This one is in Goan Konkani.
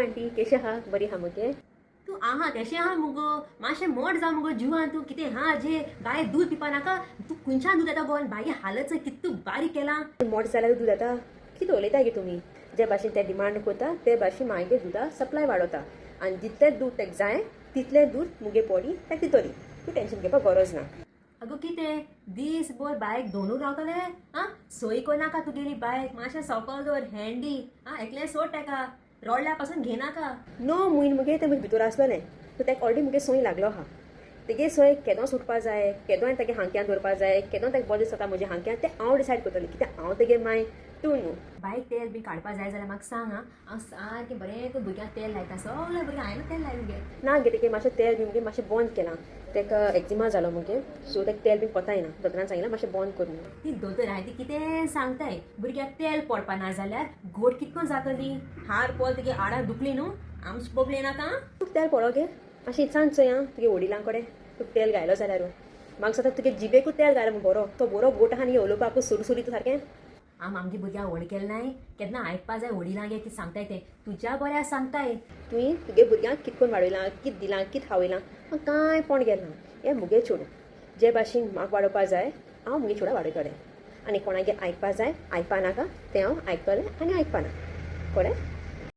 आंटी, केशें आहा? बरी आहा मुगे? तूं आहा तेशें आहा मुगो, मातशें मोड जा मुगो जिवान. तूं कितें हा जे बाय दूद पिवपा नाका? तूं खंयच्यान दूद येता गो? आनी बाये हालत कितू बारीक केलां. मोड जाल्यार दूद येता? कितें उलयता गे तुमी? जे भाशेन ते डिमांड करता ते भाशेन मागीर दुदा सप्लाय वाडोता आनी जितलें दूद ताका जाय तितलें दूद मुगे बॉडी ताका दितली. तूं टेंशन घेवपाक गरज ना. अगो कितें दीसभर बायक दोनू रावतलें? आं, सोय करनाका तुगेली बायक. मातशें सोंपल दवर हँडी. आं, एकलें सोड ताका, रडल्या पासून घेनाका. णव म्हयने मुगे तें म्हजे भितर आसलोलें, सो ताका ऑलरेडी मुगे सोय लागलो आहा. तेगे सोय केदो सुटपा जाय, केदो तागे हांक्यान दवरपा जाय, केदो ताका बरें दिसता म्हज्या हांक्यान, तें हांव डिसायड करतलें. कित्याक हांव तेगे माय, तूं न्हू. बायक तेल बी काडपा जाय जाल्यार म्हाका सांग. आं, हांव सारकें बरें करून भुरग्यांक तेल लायता. सगळ्या भुरग्यांक हांवें तेल लायलें मुगे. ना गे, तेगे मातशें तेल बी मुगे मातशें बंद केलां. ताका एक्जिमा जालो मुगे, सो ताका तेल बी कोताय ना. दोतोरान सांगिलां मातशें बंद कर म्हणून. ती दोतोर आहाय ती कितें सांगताय. भुरग्याक तेल पडपा ना जाल्यार गोड कितको जातली? हार पोल तुगे आडां दुखली न्हू, आमचे पगले नाका. तुका तेल पडो गे? मातशें इचान चोय आं तुगे वडिलां कडेन, तुका तेल घायलो जाल्यार. म्हाका दिसता तुगे जिबेकूच तेल घायलो म्हूण बरो तो बरो गोट आहा न्ही उलोवपाकूच सुरसुरीत सारकें. आम आमगे भुरग्यांक व्हड केलें नाय? केन्ना आयकपा जाय वडिलांगे कितें सांगताय तें. तुज्या बऱ्या सांगताय. तुवें तुगे भुरग्यांक कित करून वाडयलां, कित दिलां, कित खावयलां, म्हाका कांय पोण गेलें ना. हें मुगे चेडूं जे भाशेन म्हाका वाडोवपा जाय हांव मुगे चेडवा वाडयतलें आनी कोणागे आयकपा जाय आयकपा नाका तें हांव आयकतलें आनी आयकपा ना. कळ्ळें?